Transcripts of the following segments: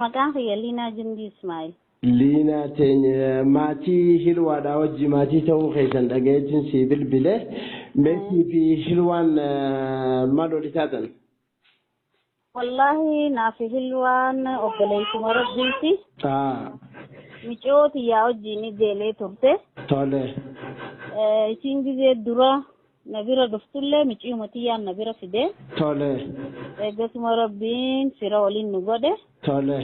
Maqaan kiyya Liinaa Jimdii Ismaa'il. Liinaa teenya maatii Hilwaadhaa wajji maatii ta'uu keessan dhagayeetiin sii bilbile. Meetii fi Hilwaan maal wali taatan? Wallaahi naafi Hilwaan obboleessuma Rabbiiti. Micoo tiyyaa wajjin ijeelee turte. Tole. Isiin gizee dura na bira dhuftullee miciuma tiyyaan na bira fide. Tole. Eeggasuma Rabbiin fira waliin nu godhe. Tole.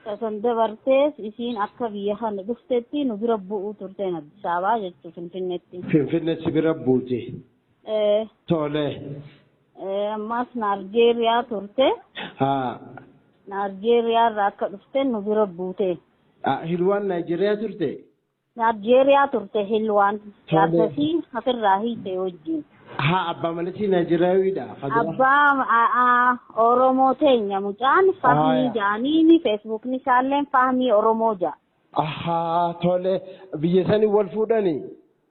Tasan dabartees isiin akka biyya kana dhuftetti nu bira bu'uu turte Addis Ababaa jechuun Finfinneetti. Finfinneetti bira buute. Tole. Ammas Naarjeeriyaa turte. Naarjeeriyaa irraa akka dhufte nu bira buute. Hilwaan Naayijeeriyaa turte? Naarjeeriyaa turte Hilwaan. Jaarsasii asirraa hiite wajjin. Haa, abbaa manatii Naayijeeriyaawidha. Abbaa Oromoo teenya mucaan Fahmii jedhaniini feesbuukni isaalleen Fahmii Oromoo jedha. Ahaa, tole, biyya sanii wal fuudhanii?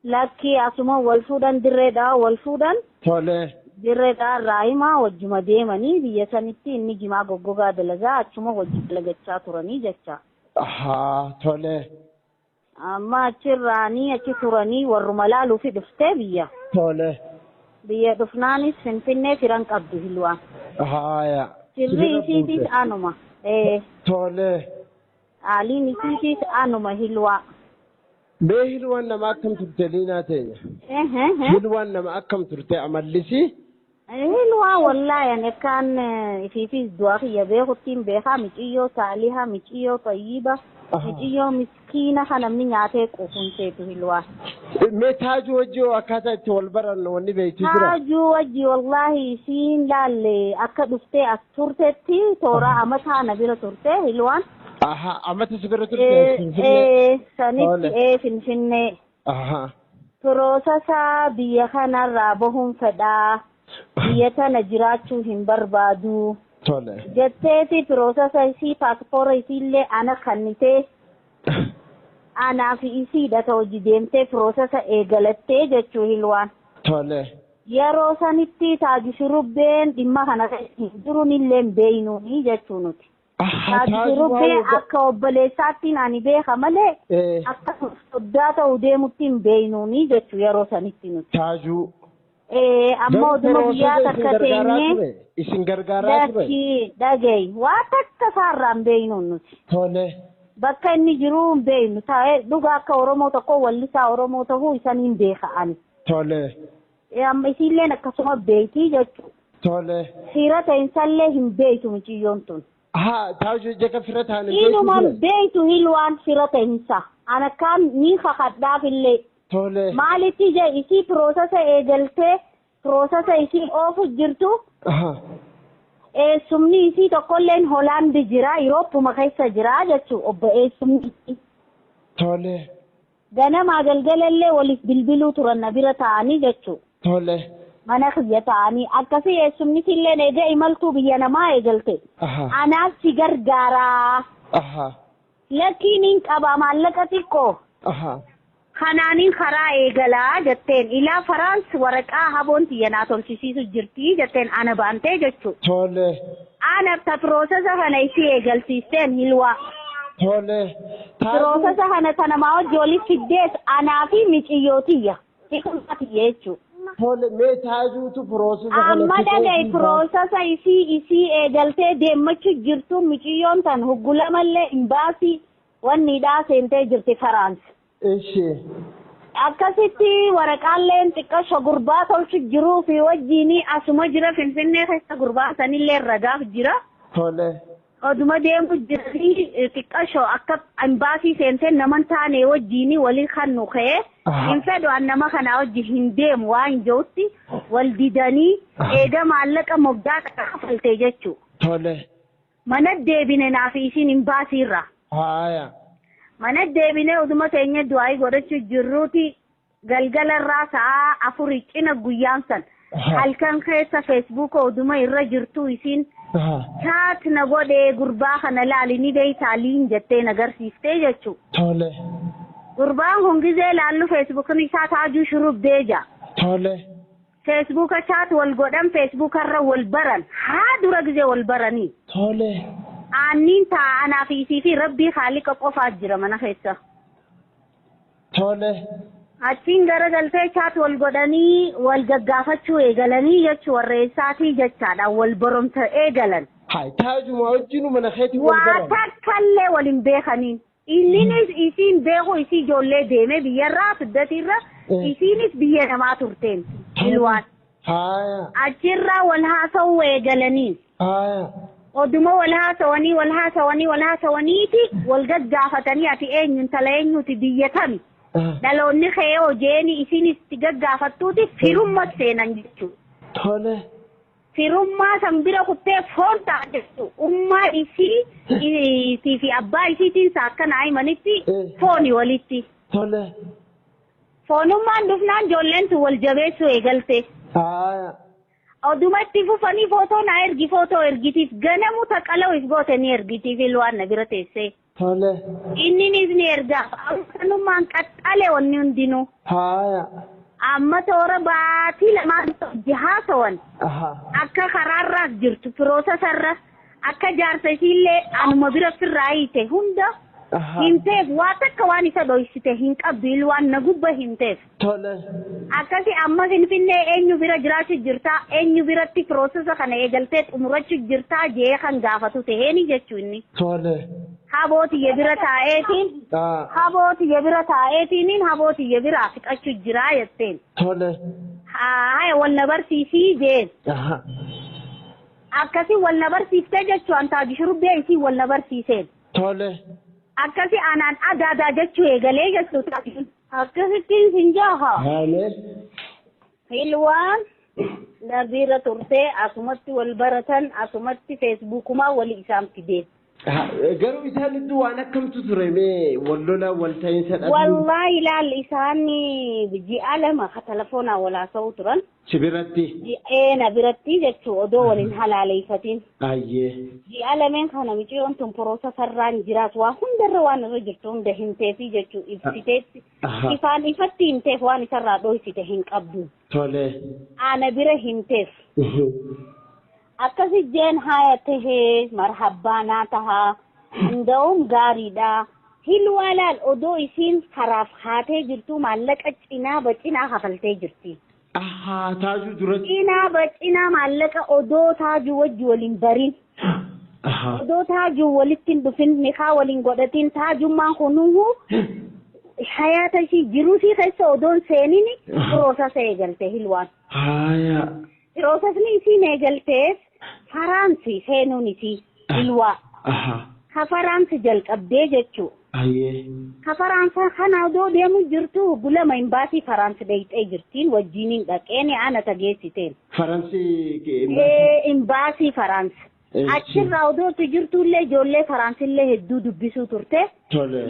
Lakkii, asuma wal fuudhan, dirreedhaa wal fuudhan. Tole. Dirreedhaa irraa himaa wajjuma deemanii biyya sanitti inni jimaa goggogaa dalagaa achuma wajji dalagachaa turanii jecha. Ahaa, tole. Amma achirraanii achi turanii warruma laaluufi dhuftee biyya. Tole. Biyya dhufnaanis Finfinnee firan qabdu Hilwaan. Haaya. Sirri isiitiis anuma. Tole. Haaliin isiitiis anuma Hilwaa. Mee Hilwaan nama akkam turte, Liinaa teenya? Hilwaan nama akkam turte amallisi? Hilwaa wallaahi ani akkaan ifiifis du'aa kiyya beekuttiin beekaa, miciyyoo saalihaa, miciyyoo xayyiba, miciyyoo miskiina kan namni nyaatee quufuun seetu Hilwaa. Mee Taajuu wajji akkaataa itti wal baran wanni beektu jira? Taajuu wajji wallaahi isiin laalle akka dhuftee as turtetti toora amataa na bira turte Hilwaan. Aha, amata si bira turte Finfinnee? Sanitti Finfinnee. Piroosasaa biyya kanarraa bahuun fedhaa. Biyya tana jiraachuu hin barbaadu. Tole. Jetteeti piroosasa isii paaspoora isiillee ana kannitee anaa fi isiidha ta hojii deemtee piroosasa eegalattee jechuu Hilwaan. Tole. Yeroo sanitti Taaju Shurrubbeen dhimma kana hin jiruun illee hin beeynuuni jechuu nuti. Taaju Shurrubbee akka obboleessaattiin ani beeka malee akka soddaa ta'uu deemutti hin beeynuuni jechuu yeroo sanitti nuti. Taajuu. Amma oduma guyyaa takka teenyee. Isin gargaaraa ture? Lakkii, dhagayi, waa takka isaarraa hin beeynuun nuti. Tole. Bakka inni jiru hin beeynu, taa'ee dhugaa akka Oromoo tokko wallisaa Oromoo ta'uu isaniin beeka ani. Tole. Amma isiilleen akkasuma beektii jechuudha. Tole. Fira ta'insallee hin beeytu mucayyoon tun. Haa, Taajuu jeka fira ta'an hin beektu Inuma ture? beeytu Hilwaan fira ta'insa. Ana akkaan ni kakadhaaf illee. Tole. Maalitti je isii piroosasa eegaltee piroosasa isii oofu jirtu. Eessumni isii tokkolleen Hoolaandi jira, Yurooppuma keessa jira jechuudha obbo eessumni isii. Tole. Ganamaa galgalallee waliif bilbiluu turan na bira taa'anii jechuudha. Tole. Mana kiyya taa'anii akkasii eessumni illee eega imaltuu biyya namaa eegalte. Anaaf si gargaaraa. Lakkiin hin qaba maallaqa xiqqoo. Kanaaniin karaa eegalaa jetteen, ilaa Faraans waraqaa haboon tiyya naa tolchisiisu jirti jetteen ana baantee jechuudha. Tole. Ana ta piroosesa kana isii eegalsiisteen Hilwaa. Tole. Piroosesa kana ta namaa wajji walitti fiddees anaa fi miciyyoo tiyya. Hiikummaa tiyya jechuudha. Tole, mee Taajuutu piroosesa kana Amma dhaga'i, piroosesa isii eegaltee deemmachuu jirtu miciyyoon tan huggulamallee imbaasii wanni hidhaa seentee jirti Faraans. Ishi. Akkasitti waraqaalleen xiqqasho gurbaa tolchu jiruu fi wajjiin asuma jira Finfinnee keessa gurbaa sanillee ragaaf jira. Tole. Oduma deemu jiranii xiqqasho akka imbaasii seentee naman taane wajjiin walii kan nu ka'ee hin fedhu an nama kanaa wajji hin deemu waan jirutti wal didanii eega maallaqa moggaa kaffaltee jechuudha. Tole. Mana deebine naaf isiin imbaasiirra. Haaya. Mana deebinee oduma teenya du'aayii godhachuu jirruuti galgalarraa sa'a afurii cina guyyaan san halkan keessa feesbuuka oduma irra jirtu isiin chaat na godhee, gurbaa kana laali ni beeytaa liin jettee na agarsiiftee jechuudha. Tole. Gurbaan kun gizee laallu feesbuukni isaa Taajuu Shurrubbee jaa. Tole. Feesbuuka chaat wal godhan, feesbuukarra wal baran haa dura gizee wal baranii. Tole. Aanniin taa'anaa fi isii fi rabbii haaliqa qofaa jira mana keessa. Tole. Achiin garagaltee chaat wal godhanii wal gaggaafachuu eegalanii jechuu warreessaatii jechaadha wal boromta eegalan. Hai taajuma wajjinu mana keetii wal baran. Waa takkallee wal hin beekaniin. Inninis isiin beeku isii ijoollee deeme biyyarraa fiddatirra isiinis biyya namaa turteen. Ilwaan. Achirraa wal haasawuu eegalanii. Oduma wal haasawanii wal haasawanii wal haasawaniiti wal gaggaafatanii ati eenyu intala eenyuti biyya tami. Dhaloonni kee hojeeni isinis gaggaafattuuti firummaa seenan jechuudha. Tole. Firummaa san bira kuttee foon ta'a jechuudha. Ummaa isii fi abbaa isiitiin saakkanaa himanitti fooni walitti. Tole. Foonummaan dhufnaan ijoolleen tun wal jabeessuu eegalte. Oduma itti fufanii footoo na ergi footoo ergitiif ganamu taqala'u if goote ni ergitiif ilwaan na bira teessee. Tole. Inninis ni ergaaf. Akkanummaan qaxxalee wanni hundinuu. Amma toora baatii lamaan hojii haasawan. Akka karaarraas jirtu piroosesarra akka jaarsa isiillee anuma bira firraa hiite hunda himteef waa takka waan isa dhoysite hin qabdu ilwaan na gubba himteef. Tole. Akkasi amma Finfinnee eenyu bira jiraachuu jirtaa eenyu biratti piroosesa kana eegaltee xumurachuu jirtaa jee kan gaafatu taheeni jechuu inni. Tole. Habootiyya bira taa'eetiin. Habootiyya bira taa'eetiin habootiyya biraa fixachuu jiraa jetteen. Tole. Haya wal na barsiisii jeen. Akkasi wal na barsiiftee jechuu an taaju shurubbee isii wal na barsiiseen. Tole. Akkasi anaan adaadaa jechuu eegalee jechuu taaju. Akkasittiin sin jaaha. Haale. Ilwaan na bira turtee asumatti wal baratan asumatti feesbuukumaa wal isaan fidee. Garuu isaan iddoo waan akkamtu ture mee wal lola wal ta'iinsa dhabuu. Wallaahi ilaal isaan ji'a lama ka telefoonaa wal haasa'uu turan. Si biratti? Na biratti jechuu odoo waliin halaaleeffatiin. Ayyee. Ji'a lameen kana miciyyoon tun piroosesarraan jiraatu waa hundarra waan irra jirtu hunda himteefi jechuu ibsiteetti. Ifaan ifatti himteef waan isarraa dhoysite hin qabdu. Tole. Ana bira himteef. Akkasi jeen haaya tahee marhabbaa naa tahaa hunda'uun gaariidha. Hilwaa laal odoo isiin karaaf haatee jirtu maallaqa cinaa bacinaa hafaltee jirti. Taajuu duratti. Cinaa bacinaa maallaqa odoo taajuu wajji waliin barin. Odoo taajuu walitti hin dhufin nikaa waliin godhatin taajummaan kunuhu hayaata ishii jiruu ishii keessa odoon seenin piroosesa eegalte hilwaan. Piroosesni isiin eegalteef Faraansi seenuun isii hilwaa. Ka Faraansi jalqabdee jechuu. Ka Faraansa kana odoo deemu jirtu gulama imbaasii Faraansi dheeyxee jirtiin wajjiniin dhaqeen ana tageessiteen. Faraansi. Imbaasii Faraansi. Achirraa odootti jirtullee ijoollee Faraansillee hedduu dubbisuu turte. Tole.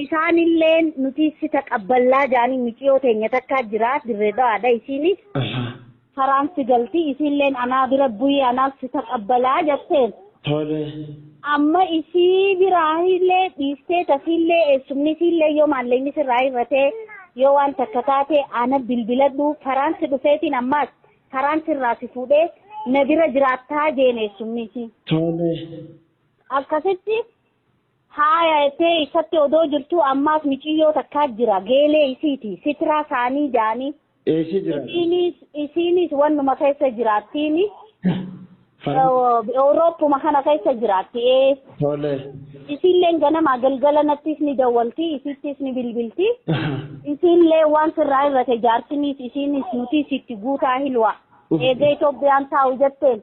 Isaanillee nuti si taqabballaa jaanii miciyoo teenya takkaa jira dirree dhawaadha isiinis. Faraansi galti isiilleen anaa bira bu'ee anaaf si taqabbalaa jetteen. Tole. Amma isii biraa illee dhiistee tasiillee eessumni isiillee yoo maallaqni sirraa hir'atee yoo waan takka taate ana bilbiladhu Faraansi dhufeetiin ammaas Faraansi irraa si fuudhee na bira jiraattaa jeen eessumni isii. Tole. Akkasitti haaya jettee isatti odoo jirtu ammaas miciyyoo takkaa jira geelee isiiti sitiraa isaanii jaanii. Eessi jira? Isiinis wannuma keessa jiraattiin. Awurooppuma kana keessa jiraatti. Tole. Isiillee ganamaa galgala nattis ni dawwalti isittis ni bilbilti. Isiillee waan sirraa irrate jaartinis isiinis nutis itti guutaa hilwa. Eega Itoophiyaan taa'u jetteen.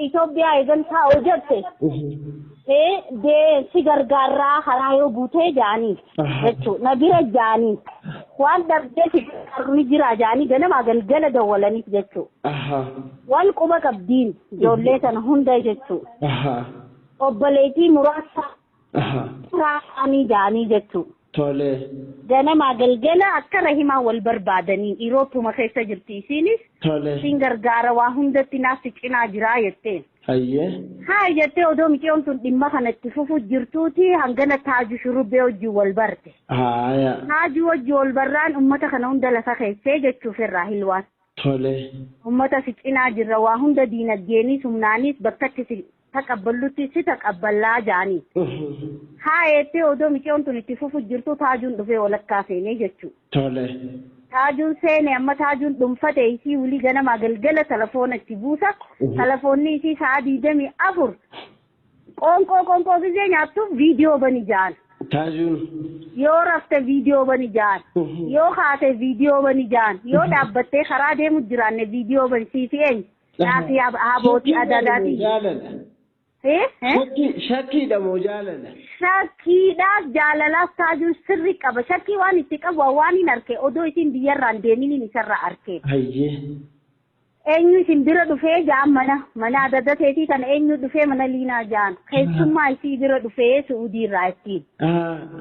Itoophiyaa eegan taa'u jette. Si gargaarraa karaa yoo guutee jaanii jechuudha. Na bira jaanii. Waan darbee si gargaaru ni jira jaanii ganamaa galgala dawwalaniif jechuudha. Wal quba qabdiin ijoollee sana hunda jechuudha. Obboleettii muraasa raafanii jaanii jechuudha. Tole. Ganamaa galgala akka rahimaa wal barbaadanii Irooppuma keessa jirti isiinis. Tole. Isiin gargaara waa hundatti naaf si cinaa jiraa jetteen. Ayyee. Haa jettee odoo miciyyoon tun dhimma kana itti fufu jirtuuti hangana taaju shurubbee wajjin wal barte. Taaju wajjin wal barraan uummata kana hunda lafa keessee jechuuf irraa hilwaan. Tole. Uummata si cinaa jirra waa hunda diinagdeenis humnaanis bakkatti si Taqabballutti si taqabballaa jaanii. Haa jettee odoo micoon tun itti fufu jirtu taajuun dhufee walakkaa seenee jechuudha. Tole. Taajuun seene amma taajuun dhuunfate isii wulii ganamaa galgala telefoona itti buusa. Telefoonni isii sa'a 24 qoonqoo qoonqoo gisee nyaattuuf viidiyoo bani ja'an. Taajuun. Yoo rafte viidiyoo bani ja'an. Yoo kaate viidiyoo bani ja'an. Yoo dhaabbattee karaa deemu jiraanne viidiyoo bani siifi eenyu. Naafii abootii adaadaatii. Jaalala. Shakkiidha moo jaalala? Shakkiidhaaf jaalalaaf taajuun sirri qaba. Shakkii waan itti qabu waan hin arke odoo isin biyyarraan deeminiin isarraa arke. Eenyu isin bira dhufee ja'an mana adadateetii kana eenyu dhufee mana liinaa ja'an. Keessummaa isii bira dhufee Su'uudiirraa ittiin.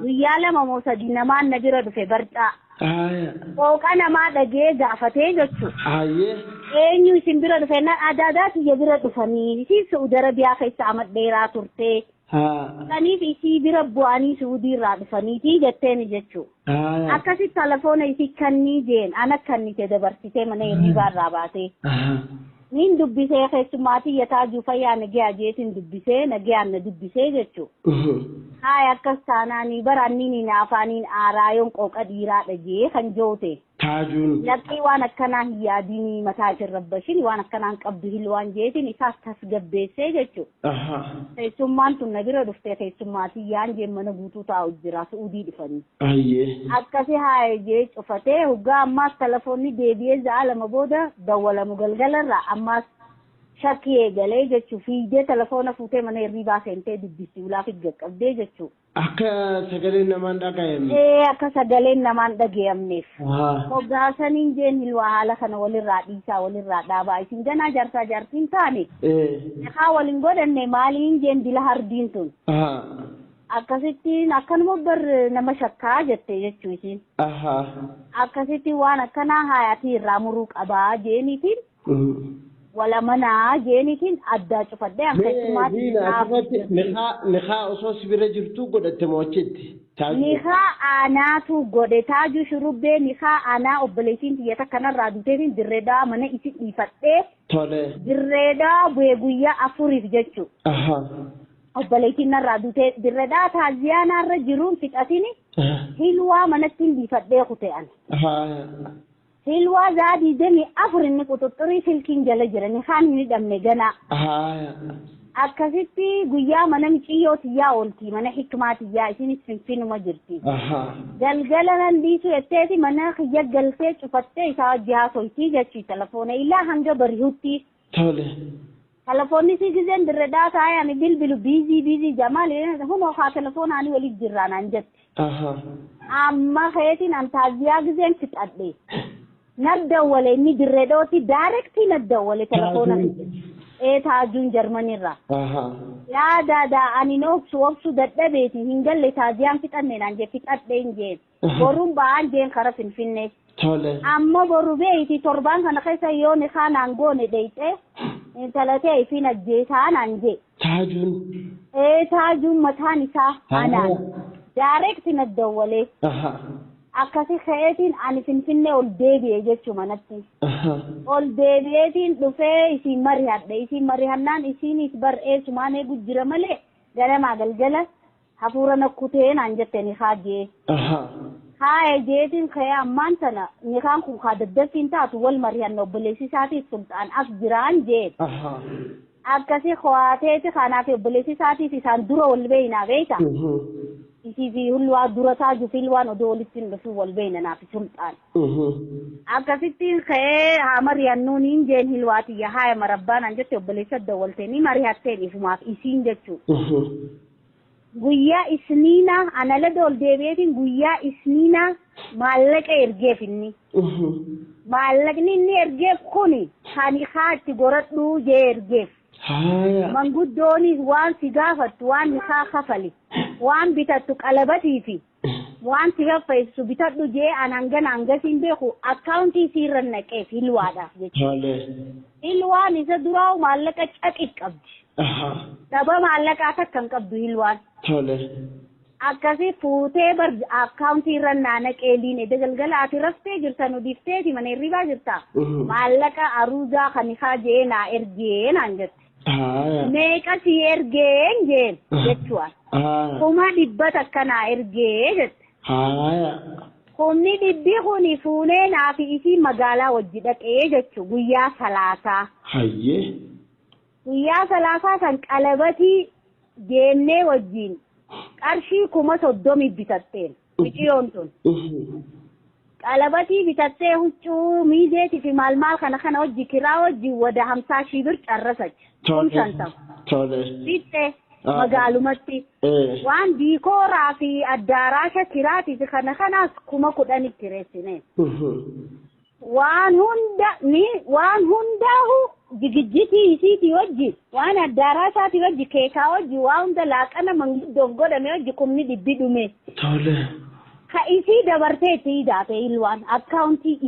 Guyyaa 2 moo 3 namaan na bira dhufe barcaa. Qooqa namaa dhagee gaafatee jechuudha. Eenyu isin bira dhufe adaadaa tiyya bira dhufanii isiin Su'uudi Arabiyaa keessa ama dheeraa turte. Saniif isii bira bu'anii Su'uudiirraa dhufaniitii jetteeni jechuudha. Akkasitti telefoona isii kannii jeen ana kannite dabarsitee mana hirribaarraa baatee. Niin dubbisee keessummaa tiyya taajuu fayyaa nagee jeetiin dubbisee nagee na dubbisee jechuudha. Haaya akkas taanaanii baraanniin afaaniin aaraa yoon qooqa dhiiraa dhagee kan joote. Taajuun. Lakkii waan akkanaa hin yaadinii mataa isin rabbashin waan akkanaan qabdu hilwaan jeetiin isaas tasgabbeessee jechuudha. Keessummaan tun na bira dhuftee keessummaa tiyyaan jeen mana guutuu taa'u jira Su'uudii dhufanii. Akkasi haaya jee cufatee hoggaa ammaas telefoonni deebi'ee za'a 2 booda dawwalamu galgalarraa ammaas shakkii eegalee jechuun fiigdee telefoona fuutee mana hirribaa seentee dubbistii ulaaf qaqqabdee jechuudha. Akka sagaleen namaan dhaga'amne. Akka sagaleen namaan dhaga'amneef. Hoggaasaniin jeen hilwaa haala kana walirraa dhiisaa walirraa dhaabaa isin ganaa jaarsaa jaartiin taane. Haa waliin godhanne maaliin jeen dila hardiin tun. Akkasittiin akkanuma bar nama shakkaa jette jechuu isiin. Akkasitti waan akkanaa hayatii irraa muruu qabaa jeeniitiin. Wala mana jeeniitiin addaa cufadhee akka keessummaatti. Nikaa osoo si bira jirtu godhatte moo achitti? Nikaa aanaatu godhe taajuu shurubbee nikaa aanaa obboleettiin xiyya kanarraa duuteetiin dirreedaa mana isi dhiifadhee. Tole. Dirreedaa bu'ee guyyaa 4 jechuudha. Obboleettiin narraa duutee dirreedaa taaziyaa narra jiruun fixatini hilwaa manatti dhiifadhee kutee ani. Hilwaa za'a 24 inni quxuxurii silkiin jala jirani kaan hin hidhamne ganaa. Akkasitti guyyaa mana miciyyoo tiyyaa oolti mana hikmaa tiyyaa isinis finfinuma jirti. Galgala nan dhiisu jetteeti mana kiyya galtee cufattee isaa wajji haasoytii jechuu telefoona illaa hanga bari'utti. Tole. Telefoonni si gizeen dirreedaa taa'ee ani bilbilu biizii biizii jamaal hunoo haa telefoona ani waliif jirraa naan jetti. Amma keetiin an taaziyaa gizeen fixadhe. Naddawwale inni dirreedooti daayirektii naddawwale telefoona. Taajuun Jarmanirraa. Yaa daadaa ani obsu dadhabeeti hin galle taaziyaan fixanne naan jee fixadhe hin jeen. Boruun ba'aan jeen kara Finfinnee. Amma boru beeyti torbaan kana keessa yoo ni kaanaan goone deeyxee intalatee ifiin ajjeesaa naan jee. Taajuun. Taajuun mataan isaa anaan. Daayirektii naddawwalee. Akkasi ka'eetiin ani Finfinnee ol deebi'e jechuu manatti. Ol deebi'eetiin dhufee isiin marihadhe. Isiin marihannaan isiinis bar'eessumaan eegu jira malee ganamaa galgala hafuura nakkutee naan jette ni haajee. Haaya jeetiin ka'ee ammaan tana nikaan kun kaa daddaffiin taatu wal marihanna obboleessi isaatiif sulxaan as jiraan jee. Akkasi ho'aateeti kanaaf obboleessi isaatiif isaan dura wal beeynaa beeyta. Isii fi hulwaa dura taaju fi hulwaan odoo walitti hin dhufu wal beeyna naaf sulxaan. Akkasittiin ka'ee haa mari'annuun hin jeen hilwaatiyya haaya marabbaan an jette obboleessa dawwaltee mari'atteen ifumaaf isiin jechuudha. Guyyaa isniinaa ana ol deebi'eetiin guyyaa isniinaa maallaqa ergeef inni. Maallaqni inni ergeef kuni kan haati goradhuu jee ergeef. Manguddoonis waan si gaafattu waan isaa kafali waan bitattu qalabatiifi waan si faffeessu bitadhu jee an hangana hangasiin beeku akkaawuntii siirra naqeef hilwaadhaaf jechuudha. Hilwaan isa duraa maallaqa caqi qabdi. Dhaba maallaqaa takka hin qabdu hilwaan. Akkasii fuutee bar akkaawuntii irra naannaqee liin edda galgala ati raftee jirta nu dhiifteeti mana hirribaa jirta. Maallaqa aruuzaa kan isaa jee naa ergee naan jette. Haaya. Meeqa si ergeen jeen jechuudha. Haaya. 100,000 naa ergee jette. Haaya. 100,000 kuni fuunee naa fi isii magaalaa wajji dhaqee jechu guyyaa 30. Hayyee. Guyyaa 30 san qalabatii deemnee wajjin qarshii 30,000 bitatteen mucayyoon tun. Qalabatii bitattee huccuu miizeetii fi maal maal kana kana wajji kiraa wajji wada 50,000 bir carrasachi. 50,000. Tole. Bitte magaalumatti. Waan diikooraa fi addaaraasha kiraatii fi kana kanaas 10,000 kireessine. Waan hunda ni waan hundaahu jigijjitii isiitii wajji waan addaaraashaatii wajji keekaa wajji waan hunda laaqana manguddoof godhame wajji 100,000 dhume. Tole. Ka isii dabartee itti hidhaate ilwaan akkaawuntii.